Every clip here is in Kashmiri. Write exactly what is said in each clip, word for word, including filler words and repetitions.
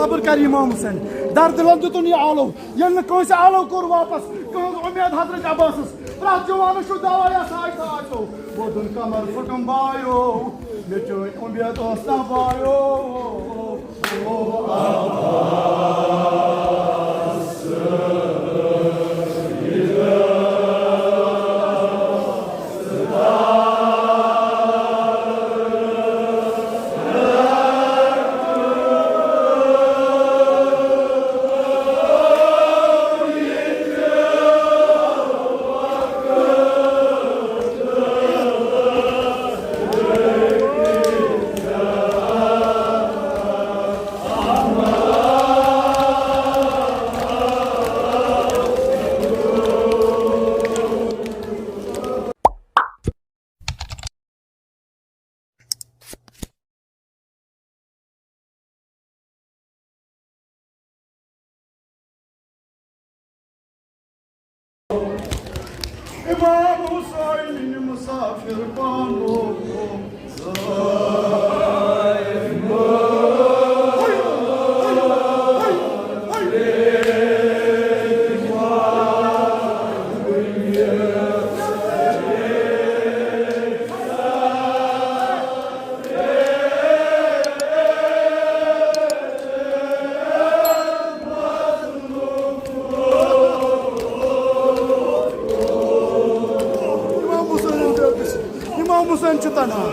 صبر کر امام حسین۔ درد دلن دیُتُن یہِ آلو، ییٚلہِ نہٕ کٲنٛسہِ آلو کوٚر واپس۔ کٕہٕنٛز اُمید حضرت عباسس، پرٛٮ۪تھ جوانس چھُ دوا یا ساے ساے تو۔ وودُن کمر پھُٹُم بایو، مےٚ چٲنۍ اُمید ٲس نہ بایو۔ امام حسین مسافر بانو۔ امام حسین چھُ تنہا۔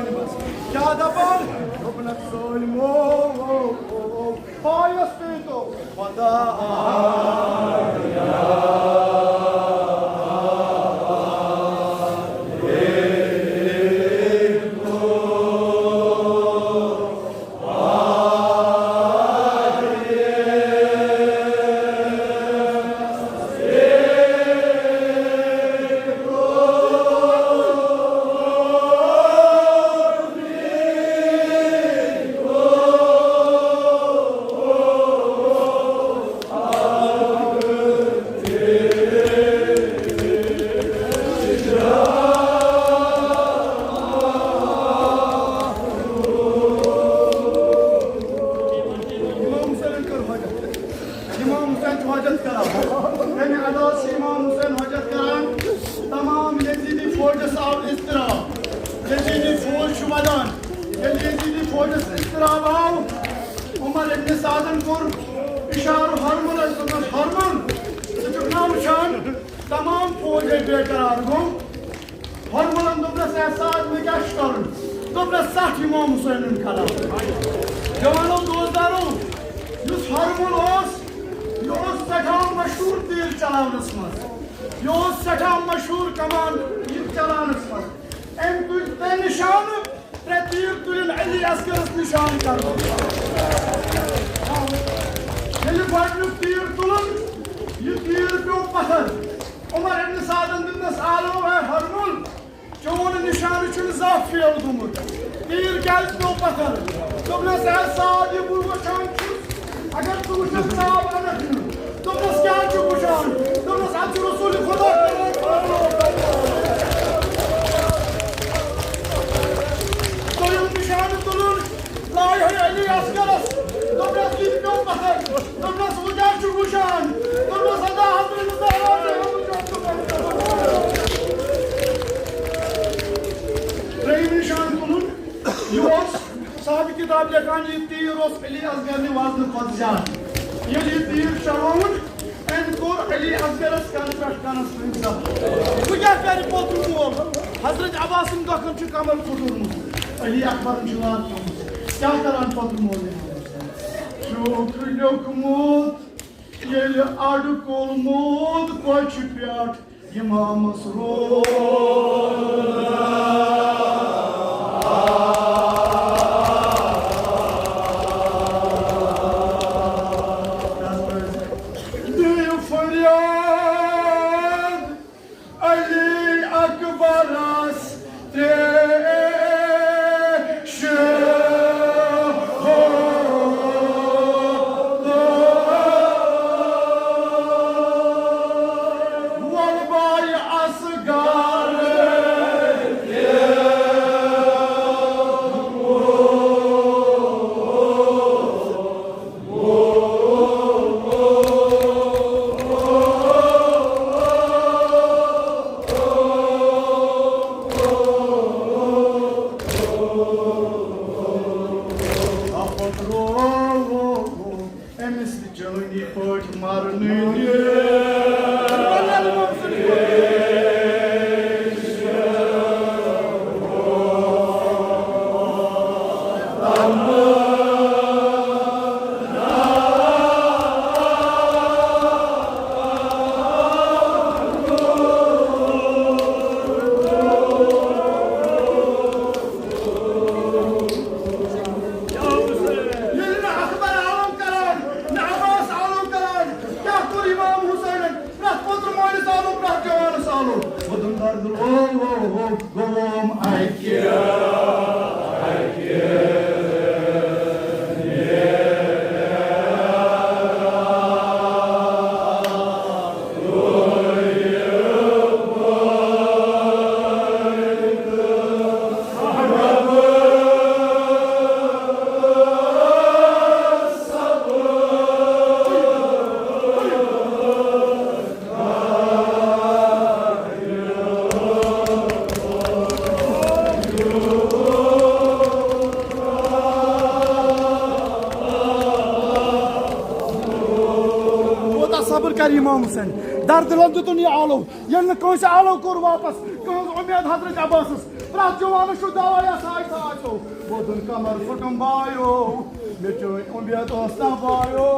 کیٛاہ دَپان؟ دوٚپنَکھ سٲلمو پایَس پیٚیہِ تو خۄدا۔ امام حسینن کٔر حاجت۔ امام حسین چھُ حاجت کران۔ تمہِ علاوٕ چھُ امام حسین حاجت کران۔ تمام یزیدی فوجس آو اضطراب۔ یزیدی فوج چھُ ودان۔ ییٚلہِ یزیدی فوجس اضطراب آو، عمر ابن سعدن کوٚر اشارٕ ہرملس، دوٚپنس، "ہرمل، ژٕ چھُکھ نا وٕچھان؟ تمام فوج ہے بے قرار گوٚو۔" ہرملن دوٚپنس، "اے سعد، مےٚ کیٛاہ چھُ کرُن؟" دوٚپنس، "ژٹھ امام حسینُن کلام۔" جوانو، دوستدارو، یُس ہرمل اوس، یہِ اوس سٮ۪ٹھاہ مشہوٗر تیٖر چلاونس منٛز، یہِ اوس سٮ۪ٹھاہ مشہوٗر کمان یہِ چلاونس منٛز۔ أمۍ تُلۍ ترٛےٚ نشانہٕ، ترٛےٚ تیٖر تُلِن علی اصغرس نشانہٕ کرنہٕ۔ ییٚلہِ گۄڈٕنیُک تیٖر تُلُن، یہِ تیٖر پیوٚو پتھر۔ عمر ابن سعدن دیُتنس آلو، "اے ہرمل، چون نشانہٕ چھُنہٕ زانٛہہ فیل گوٚمُت۔ تیٖر کیٛازِ پیوٚو پتھر؟" دوٚپنس، "اے سعد، یہِ بہٕ وٕچھان چھُس، اگر ژٕ وٕچھکھ، ژاو انکھ نہٕ۔" دوٚپنس، "کیٛاہ چھُکھ وٕچھان؟" دوٚپنس، "اتھ چھُ رسول خدا کران۔" دوٚیِم نشانہٕ تُلُن، لایہِ ہے علی اصغرس۔ دوٚپنس، "یہِ تہِ پیوٚو پتھر۔" دوٚپنس، "وۄنۍ کیٛاہ چھُکھ وٕچھان؟" دوٚپنس، "ادا حضرت زہرا چھِ وٕچھان۔" ترٛیٚیِم نشانہٕ تُلُن، یہِ اوس صاحب کتاب لیکھان، یہِ تیٖر اوس علی اصغر نہِ وزنہٕ کھۄتہٕ زیادٕ۔ ییٚلہِ یہِ تیٖر چلووُن، أمۍ کوٚر علی اصغرس کنہٕ پٮ۪ٹھ کنس تام زخم۔ وۄنۍ کیٛاہ کرِ پوتُر مول؟ حضرت عباسن دۄکھن چھُ کمر پھُٹرمُت، علی اکبرن چھُ لات تھوٚمُت۔ کیٛاہ کران پوتُر مول؟ چھُکھ لیوٚکھمُت ییٚلہِ اَڈٕ کوٚرمُت کۄچھِ پٮ۪ٹھ، امامس روزدار۔ دِیِو فریاد علی اکبرس تریشہِ۔ وۄلبایہِ اصغر۔ أمِس جٲنی پٲٹھۍ مرنہٕ دِتھ۔ ییٚلہِ نہٕ اکبر آلو کران، نہ عباس آلو کران، کیٛاہ کوٚر امام حسینن؟ پرٛٮ۪تھ پوترٕ مٲلِس آلو، پرٛٮ۪تھ جوانس آلو۔ ووٚدُن درد، او، او، او، گوم اکہِ۔ کوٗتاہ صبر کرِ امام حسین؟ دردِ لَن دیُتُن یہِ آلو، ییٚلہِ نہٕ کٲنٛسہِ آلو کوٚر واپس، کٕہٕنٛز اُمید حضرت عباسس۔ پرٛٮ۪تھ جوانَس چھُ دوا یَس آسہِ آسیو۔ وودُن کمر پھُٹُم بایو، مےٚ چٲنۍ اُمید ٲس نہ بایو۔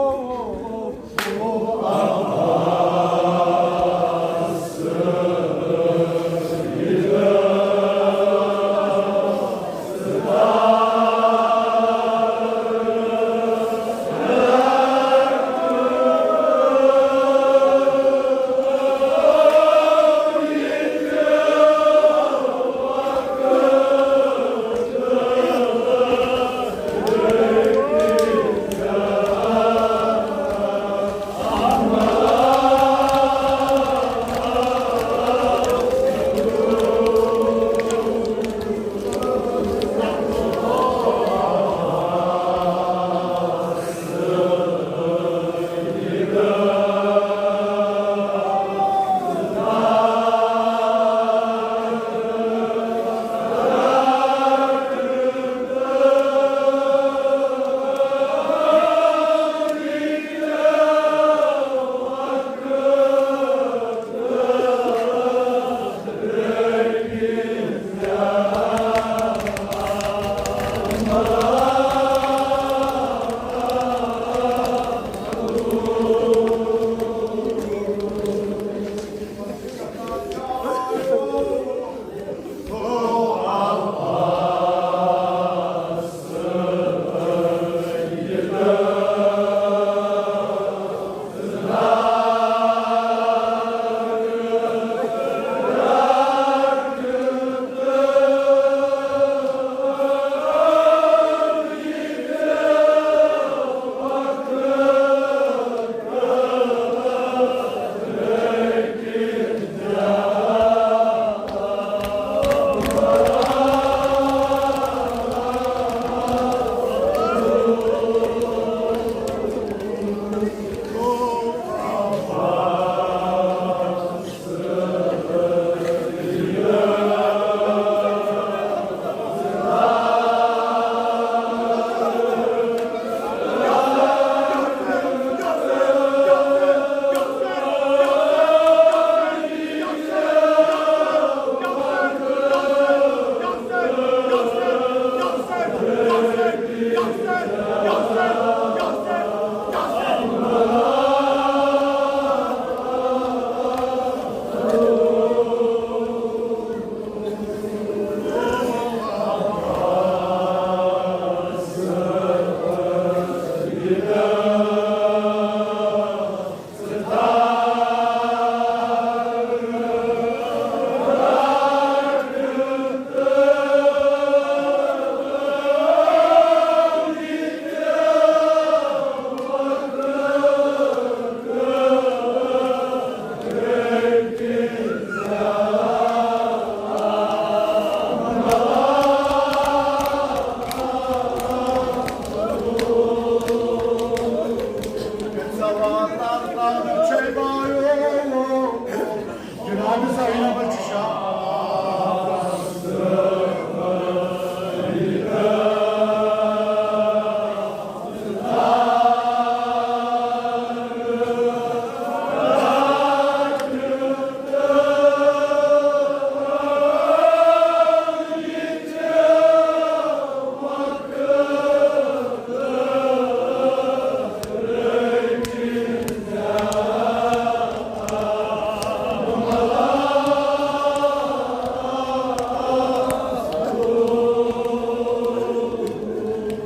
جناب زینب چھِ شاہ۔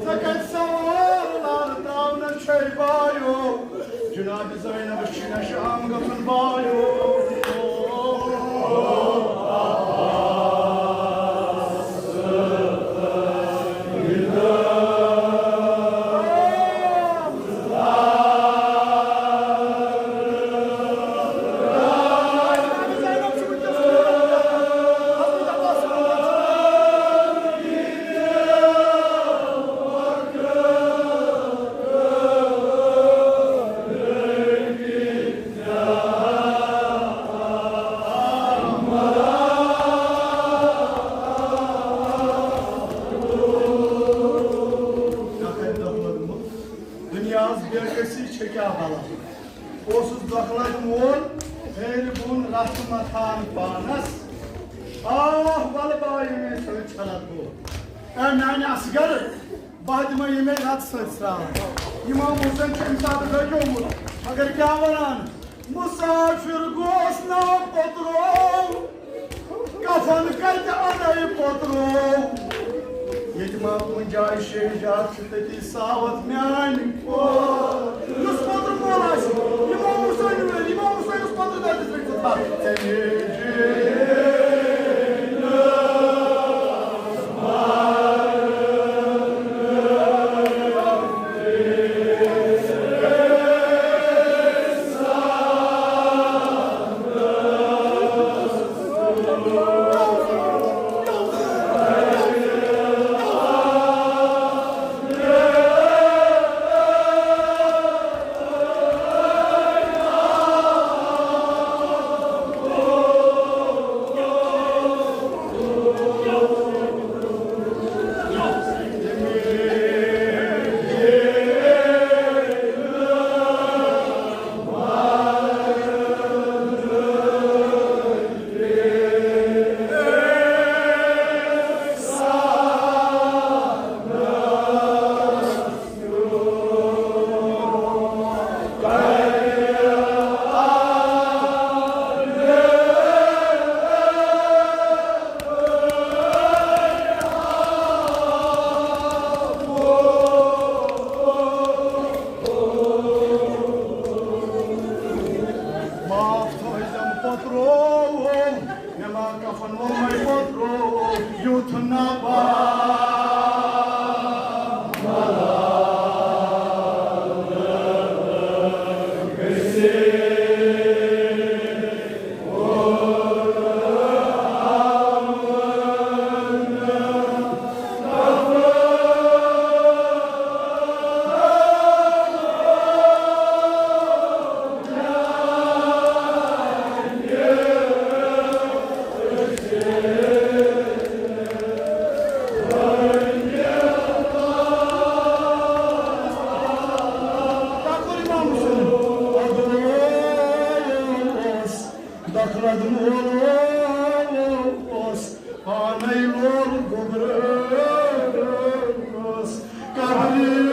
ژےٚ کَتہِ سوال ترٛاونَس چھے بایو؟ جناب زینب چھِ نہ شام گژھن بایو۔ دُنیاہَس بے کسی چھے کیٛاہ بلا۔ اوسُس دۄکھلَن وول ہیٚرِ بۄن رَژھ مَتھان پانَس۔ آہ، ولہٕ بہٕ آیہِ ییٚمے سۭتۍ ژھٮ۪نَتھ بہٕ۔ اے میانہِ اصغر، بہٕ دِمے ییٚمے لتہٕ سۭتۍ سرٛان۔ امام حسین چھُ اَمہِ ساتہٕ گریومُت، مگر کیٛاہ وَنان؟ مسافر گوس نا پترو، کفن کتہِ انے پترو؟ ییٚتہِ ما کُنہِ جایہِ شیٚہجار چھُ، تٔتی ساوتھ میانہِ پوترٕ۔ یُس پترٕ مول آسہِ، امام حسین، امام حسینس پترٕ دٲرِتھ رٔٹِتھ تھاو۔ ژےٚ نیجے معاف تھٲیزٮ۪م پترو، مےٚ ما کفن ووٚنمَے پترو، یُتھ نہ بہٕ دخلت مول اوس، پانے لول گوٚبرس۔ قبرِ